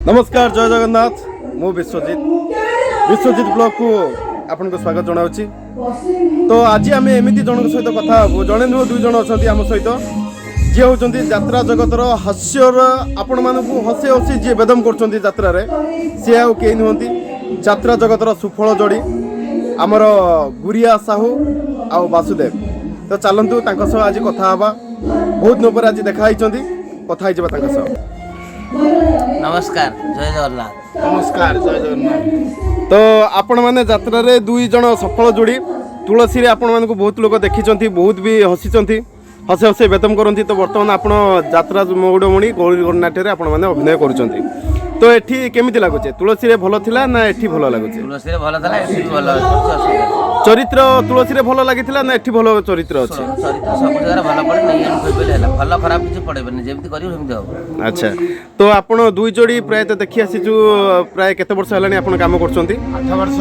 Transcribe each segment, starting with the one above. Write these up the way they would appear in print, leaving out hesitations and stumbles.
ନମସ୍କାର, ଜୟ ଜଗନ୍ନାଥ। ମୁଁ ବିଶ୍ୱଜିତ, ବିଶ୍ୱଜିତ ବ୍ଲଗକୁ ଆପଣଙ୍କୁ ସ୍ୱାଗତ ଜଣାଉଛି। ତ ଆଜି ଆମେ ଏମିତି ଜଣଙ୍କ ସହିତ କଥା ହେବୁ, ଜଣେ ନୁହଁ, ଦୁଇ ଜଣ ଅଛନ୍ତି ଆମ ସହିତ, ଯିଏ ହେଉଛନ୍ତି ଯାତ୍ରା ଜଗତର ହାସ୍ୟର, ଆପଣମାନଙ୍କୁ ହସି ହସି ଯିଏ ବେଦମ କରୁଛନ୍ତି ଯାତ୍ରାରେ, ସିଏ ଆଉ କେହି ନୁହନ୍ତି, ଯାତ୍ରା ଜଗତର ସୁଫଳ ଯୋଡ଼ି ଆମର ଗୁରିଆ ସାହୁ ଆଉ ବାସୁଦେବ। ତ ଚାଲନ୍ତୁ, ତାଙ୍କ ସହ ଆଜି କଥା ହେବା। ବହୁତ ଦିନ ପରେ ଆଜି ଦେଖା ହେଇଛନ୍ତି, କଥା ହେଇଯିବା ତାଙ୍କ ସହ। ନମସ୍କାର, ଜୟ ଜଗନ୍ନାଥ। ନମସ୍କାର, ଜୟ ଜଗନ୍ନାଥ। ତ ଆପଣମାନେ ଯାତ୍ରାରେ ଦୁଇ ଜଣ ସଫଳ ଯୋଡ଼ି। ତୁଳସୀରେ ଆପଣମାନଙ୍କୁ ବହୁତ ଲୋକ ଦେଖିଛନ୍ତି, ବହୁତ ବି ହସିଛନ୍ତି, ହସେ ହସେ ବେଦମ କରନ୍ତି। ତ ବର୍ତ୍ତମାନ ଆପଣ ଯାତ୍ରା ମଉଡ଼ମଣି ଗୌରୀ ଗଣନାଟ୍ୟରେ ଆପଣମାନେ ଅଭିନୟ କରୁଛନ୍ତି। ତ ଏଠି କେମିତି ଲାଗୁଛି? ତୁଳସୀରେ ଭଲ ଥିଲା ନା ଏଠି ଭଲ ଲାଗୁଛି? ତୁଳସୀରେ ଭଲ ଥିଲା, ଏଠି ବି ଭଲ ଅଛି, କିଛି ଅସୁବିଧା ନାହିଁ। ଚରିତ୍ର ତୁଳସୀରେ ଭଲ ଲାଗିଥିଲା ନା ଏଠି ଭଲ ଚରିତ୍ର ଅଛି? ଶୁଣ, ଚରିତ୍ର ସବୁ ଜାଗାରେ ଭଲ ପଡ଼େ। ନେଇ ଆଣି କହିପାରିଲେ ହେଲା, ଭଲ ଖରାପ କିଛି ପଡ଼େଇବନି, ଯେମିତି କରିବ ସେମିତି ହବ। ଆଚ୍ଛା, ତ ଆପଣ ଦୁଇ ଯୋଡ଼ି ପ୍ରାୟତଃ ଦେଖି ଆସିଛୁ। ପ୍ରାୟ କେତେ ବର୍ଷ ହେଲାଣି ଆପଣ କାମ କରୁଛନ୍ତି? 8 ବର୍ଷ।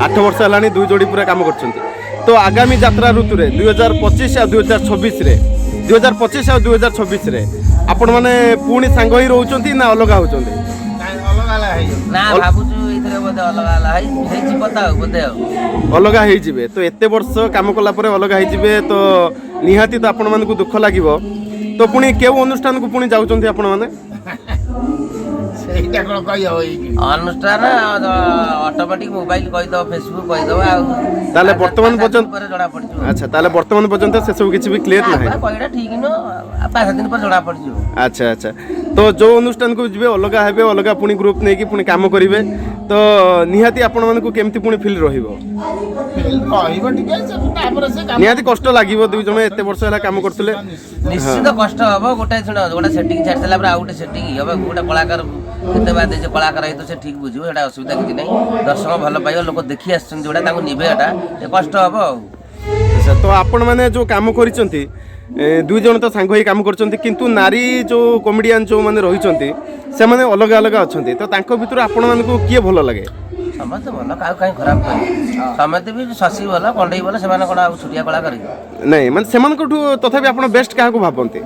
8 ବର୍ଷ ହେଲାଣି ଦୁଇ ଯୋଡ଼ି ପୁରା କାମ କରୁଛନ୍ତି। ତ ଆଗାମୀ ଯାତ୍ରା ଋତୁରେ 2025 ଆଉ 2026ରେ, 2025 ଆଉ 2026ରେ ଆପଣମାନେ ପୁଣି ସାଙ୍ଗ ହେଇ ରହୁଛନ୍ତି ନା ଅଲଗା ହେଉଛନ୍ତି? ନାଇଁ, ଅଲଗା ଅଲଗା ହେଇଯାଉଛି। ନା, ଭାବୁଛୁ ଏଇଥିରେ ବୋଧେ ଅଲଗା ଅଲଗା ହେଇଯିବ ତ ଆଉ ବୋଧେ ଆଉ। ଅଲଗା ହେଇଯିବେ? ତ ଏତେ ବର୍ଷ କାମ କଲା ପରେ ଅଲଗା ହେଇଯିବେ, ତ ନିହାତି ତ ଆପଣମାନଙ୍କୁ ଦୁଃଖ ଲାଗିବ। ତ ପୁଣି କେଉଁ ଅନୁଷ୍ଠାନକୁ ପୁଣି ଯାଉଛନ୍ତି ଆପଣମାନେ? ସେଇଟା କ'ଣ କହିହବ ଏଇଠି? ଅନୁଷ୍ଠାନ ଅଟୋମେଟିକ ମୋବାଇଲ କହିଦବ, ଫେସବୁକ୍ କହିଦବ ଆଉ। ତାହେଲେ ବର୍ତ୍ତମାନ 5-7 ଦିନ ପର୍ଯ୍ୟନ୍ତ ପରେ ଜଣା ପଡ଼ିଯିବ। ଆଚ୍ଛା, ତାହେଲେ ବର୍ତ୍ତମାନ ପର୍ଯ୍ୟନ୍ତ ସେସବୁ କିଛି ବି କ୍ଲିୟର ନାହିଁ? ନା, କହିଟା ଠିକ ନୁହଁ, ଆଉ 5-7 ଦିନ ପରେ ଜଣା ପଡ଼ିଯିବ। ଆଚ୍ଛା, ତ ଯେଉଁ ଅନୁଷ୍ଠାନକୁ ଯିବେ, ଅଲଗା ହେବେ, ଅଲଗା ପୁଣି ଗ୍ରୁପ୍ ନେଇକି ପୁଣି କାମ କରିବେ, ତ ନିହାତି ଆପଣମାନଙ୍କୁ କେମିତି ପୁଣି ଫିଲ୍ ରହିବ? ଫିଲ୍ ରହିବ ଟିକେ, ସେ ତାପରେ ସେ କାମ ନିହାତି କଷ୍ଟ ଲାଗିବ, ଦୁଇ ଜଣ ଏତେ ବର୍ଷ ହେଲା କାମ କରୁଥିଲେ। ନିଶ୍ଚିତ କଷ୍ଟ ହବ। ଗୋଟେ ଶୁଣ, ଗୋଟେ ସେଟିଂ ଛାଡ଼ି ସାରିଲା ପରେ ଆଉ ଗୋଟେ ସେଟିଂ ହବ। ଗୋଟେ କଳାକାର କେତେ ବାଦ ଦେଇছে, କଳାକାର ହେଇତ ସେ ଠିକ ବୁଝିବ। ସେଇଟା ଅସୁବିଧା କିଛି ନାହିଁ। ଦର୍ଶକ ଭଲ ପାଇବ, ଲୋକ ଦେଖି ଆସିଛନ୍ତି ଯୋଉଟା, ତାଙ୍କୁ ନିଭେଇବାଟା ଟିକେ କଷ୍ଟ ହବ ଆଉ। ଆଚ୍ଛା, ତ ଆପଣମାନେ ଯେଉଁ କାମ କରିଛନ୍ତି, ଦୁଇ ଜଣ ତ ସାଙ୍ଗ ହେଇ କାମ କରୁଛନ୍ତି, କିନ୍ତୁ ନାରୀ ଯେଉଁ କମେଡ଼ିଆନ୍ ଯେଉଁମାନେ ରହିଛନ୍ତି, ସେମାନେ ଅଲଗା ଅଲଗା ଅଛନ୍ତି। ତ ତାଙ୍କ ଭିତରୁ ଆପଣମାନଙ୍କୁ କିଏ ଭଲ ଲାଗେ? ସମସ୍ତେ ଭଲ, କାହାକୁ କାହିଁ ଖରାପ କରିବେ? ସମସ୍ତେ ବି ଶଶୀ ଭଲ, କଣ୍ଡେଇ ଭଲ, ସେମାନେ କ'ଣ ଆଉ ଛୋଟିଆ କଳାକାର କି? ନାଇଁ, ମାନେ ସେମାନଙ୍କଠୁ ତଥାପି ଆପଣ ବେଷ୍ଟ କାହାକୁ ଭାବନ୍ତି?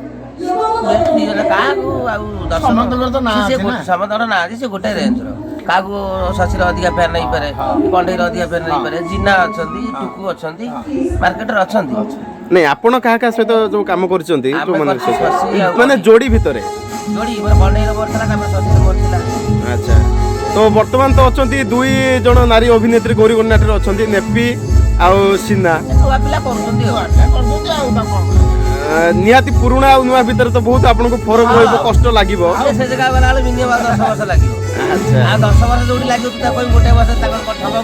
ଦି ଜଣ, କାହାକୁ ଆଉ ଦର୍ଶକ ସମସ୍ତଙ୍କର ତ ନାଁ ସେ ଅଛି ନା। ସମସ୍ତଙ୍କର ନାଁ ଅଛି, ସେ ଗୋଟେ ରେଞ୍ଜର। କାହାକୁ ଶଶୀର ଅଧିକା ଫ୍ୟାନ୍ ହେଇପାରେ, କଣ୍ଢେଇର ଅଧିକା ଫ୍ୟାନ୍ ହେଇପାରେ। ଜିନା ଅଛନ୍ତି, ଟୁକୁ ଅଛନ୍ତି, ମାର୍କେଟରେ ଅଛନ୍ତି। ନାଇଁ, ଆପଣ କାହା କାହା ସହିତ ଯେଉଁ କାମ କରିଛନ୍ତି? ଆମେ ଯେଉଁମାନଙ୍କ କରିଛୁ ସହିତ ଶଶୀ ଆଉ ମାନେ ଯୋଡ଼ି ଭିତରେ। ଯୋଡ଼ି ମୋର କଣ୍ଢେଇର ମୋର ଥିଲା, ତାପରେ ଶଶୀର ମୋର ଥିଲା। ଆଚ୍ଛା, ତ ବର୍ତ୍ତମାନ ତ ଅଛନ୍ତି ଦୁଇ ଜଣ ନାରୀ ଅଭିନେତ୍ରୀ ଗୌରୀ ଗଣନାଟ୍ୟରେ ଅଛନ୍ତି, ନେପି ଆଉ ସିନା। ଏ ନୂଆ ପିଲା କରୁଛନ୍ତି ଆଉ। ନୂଆ କରୁଛନ୍ତି, ଆଉ ତାକୁ କ'ଣ କରିବେ? ନିହାତି ପୁରୁଣା ଆଉ ନୂଆ ଭିତରେ ତ ବହୁତ ଆପଣଙ୍କୁ ଫରକ ରହିବ, କଷ୍ଟ ଲାଗିବ। ସେ ଜାଗା ଗଲାବେଳେ ମିନିମମ୍ 10 ବର୍ଷ ଲାଗିବ। ଆଉ 10 ବର୍ଷ ଯୋଉଠି ଲାଗିବ, ତୁ ତାକୁ କହିବୁ ଗୋଟେ ବର୍ଷ ତାଙ୍କର ଠକ।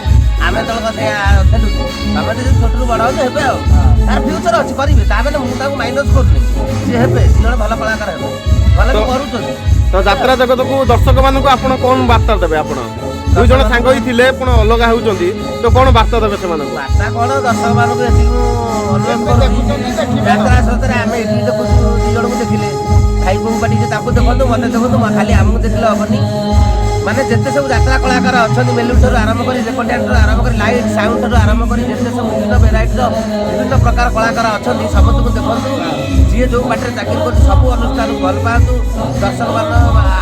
ଆମେ ଯେତେବେଳେ ସେଇଆ ଥିଲୁ, ତମେ ଯଦି ଛୋଟରୁ ବଡ଼ ହଉଛ, ହେବେ ଆଉ। ତାର ଫ୍ୟୁଚର ଅଛି, କରିବେ। ତା ମାନେ ମୁଁ ତାକୁ ମାଇନସ୍ କରୁନି, ସେ ହେବେ, ଦି ଜଣ ଭଲ କଳାକାର ହେବେ, ଭଲ ବି କରୁଛନ୍ତି। ତ ଯାତ୍ରା ଜଗତକୁ, ଦର୍ଶକମାନଙ୍କୁ ଆପଣ କ'ଣ ବାର୍ତ୍ତା ଦେବେ? ଆପଣ ଦୁଇ ଜଣ ସାଙ୍ଗ ହେଇ ଥିଲେ, ପୁଣି ଅଲଗା ହେଉଛନ୍ତି, ତ କ'ଣ ବାର୍ତ୍ତା ଦେବେ ସେମାନଙ୍କୁ? ବାର୍ତ୍ତା କ'ଣ, ଦର୍ଶକମାନଙ୍କୁ ଏତିକି ମୁଁ ଅନୁରୋଧ ଏବେ କରୁଛି, ଦେଖୁଛନ୍ତି, ଦେଖିବେ। ଯାତ୍ରା ସତରେ ଆମେ ଏଠି ଦେଖୁଛୁ, ଦି ଜଣଙ୍କୁ ଦେଖିଲେ, ଭାଇ ବୋହୂ ପାଟି, ତାଙ୍କୁ ଦେଖନ୍ତୁ, ମତେ ଦେଖନ୍ତୁ, ଖାଲି ଆମକୁ ଦେଖିଲେ ହବନି। ମାନେ ଯେତେ ସବୁ ଯାତ୍ରା କଳାକାର ଅଛନ୍ତି, ମେଲୋଡି ଠାରୁ ଆରମ୍ଭ କରି, ରେକର୍ଡ ଠାରୁ ଆରମ୍ଭ କରି, ଲାଇଟ୍ ସାଉଣ୍ଡ ଠାରୁ ଆରମ୍ଭ କରି, ଯେତେ ସବୁ ବିଭିନ୍ନ ଭେରାଇଟିର ବିଭିନ୍ନ ପ୍ରକାର କଳାକାର ଅଛନ୍ତି, ସମସ୍ତଙ୍କୁ ଦେଖନ୍ତୁ। ଯିଏ ଯୋଉ ପାର୍ଟିରେ ଚାକିରି କରୁଛି, ସବୁ ଅନୁଷ୍ଠାନକୁ ଭଲ ପାଆନ୍ତୁ। ଦର୍ଶକମାନ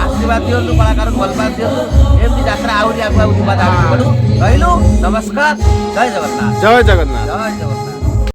ଆଶୀର୍ବାଦ ଦିଅନ୍ତୁ, କଳାକାରକୁ ଭଲ ପାଆ ଦିଅନ୍ତୁ। ଏମିତି ଯାତ୍ରା ଆହୁରି ଆଗକୁ ଆଗକୁ ଯିବା ଦାବି କରୁ। ରହିଲୁ, ନମସ୍କାର, ଜୟ ଜଗନ୍ନାଥ। ଜୟ ଜଗନ୍ନାଥ। ଜୟ ଜଗନ୍ନାଥ।